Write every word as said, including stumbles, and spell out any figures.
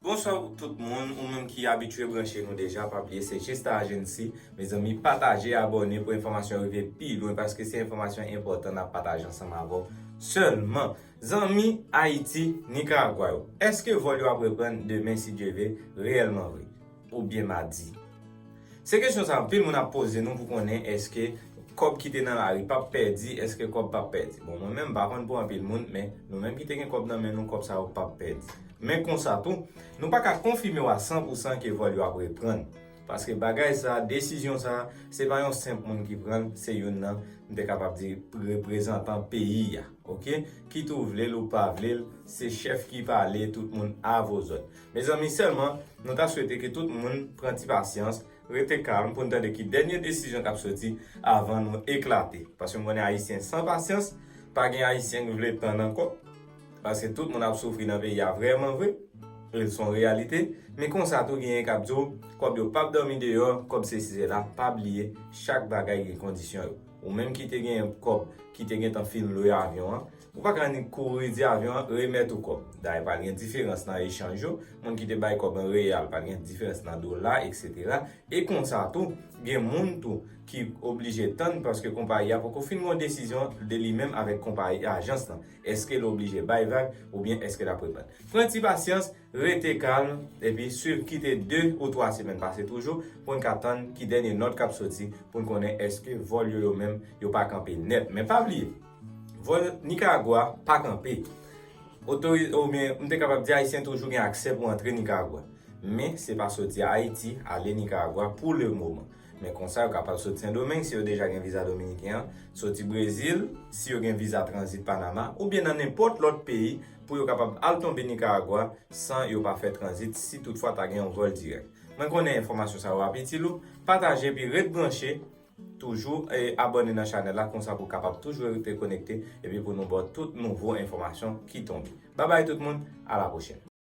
Bonswa tout moun, ou menm ki abitye branche nou deja, pa bliye se Gesta Agency. Mezanmi, pataje, abòne pou enfòmasyon rive pi lwen, paske se enfòmasyon enpòtan n ap pataje ansanm avè w sèlman. Zanmi Ayiti, Nikaragwa yo, èske vòl yo ap reprann demen, si Dye vle, reyèlman vre? Oubyen madi? Se kesyon sa anpil moun ap poze nou pou konnen èske kòb ki te nan lari p ap pèdi, èske kòb p ap pèdi. Bon, mwen menm, m pa konn pou anpil moun, men nou menm ki te gen kòb nan men nou, kòb sa yo p ap pèdi. Men konsa tou, nou pa ka konfime w a san pou san ke vòl yo ap reprann. Paske bagay sa, desizyon sa, se pa yon senp moun ki pran l, se youn nan, m te kapab di, reprezantan peyi a, oke? Kit ou vle l ou pa vle l, se chèf ki pale, tout moun a vo zòd. Mezanmi, sèlman, nou ta swete ke tout moun pran ti pasyans, rete kalm pou n tande ki dènye desizyon k ap soti avan nou eklate. Paske m konnen Ayisyen san pasyans, pa gen Ayisyen ki vle tann ankò. Paske tout moun ap soufri nan peyi a vrèman vre. E l se yon reyalite. Men konsa tou genyen k ap di w, kòb yo p ap dòmi deyò, kòb sesi sela, pa bliye, chak bagay gen kondisyon yo. Ou menm ki te gen kòb, ki te gentan fin lwe avyon an, ou pa ka annik kouri di avyon an remèt ou kòb. Dayè, pral gen diferans nan echanj yo. Moun ki te bay kòb an reyal, pral gen diferans nan dola, etsetera. E konsa tou, gen moun tou ki oblije tann paske konpayi a poko fin gon desizyon de li menm avèk konpayi ajans lan. Èske l oblije bay vag oubyen èske l ap reprann? Pran ti pasyans, rete kalm, epi swiv, kite de ou twa semèn pase toujou pou n ka tann ki dènye nòt k ap soti pou n konnen èske vòl yo, yo menm, yo pa kanpe nèt. Men pa bliye, vòl Nikaragwa pa kanpe. Otori-, oubyen, m te kapab di Ayisyen toujou gen aksè pou antre Nikaragwa. Men se pa soti Ayiti ale Nikaragwa pou le moman. Men konsa, yo kapab soti Sendomeng si yo deja gen viza dominiken an, soti Brezil si yo gen viza tranzit Panama, oubyen nan nenpòt lòt peyi pou yo kapab al tonbe Nikaragwa san yo pa fè tranzit si toutfwa ta gen yon vòl dirèk. Mwen konnen enfòmasyon sa yo ap itil ou, pataje epi ret branche, toujou, e, abòne nan chanèl la, konsa pou w kapab toujou rete konekte epi pou nou ba w tout nouvo enfòmasyon ki tonbe. Babay tout moun, a la pwochèn.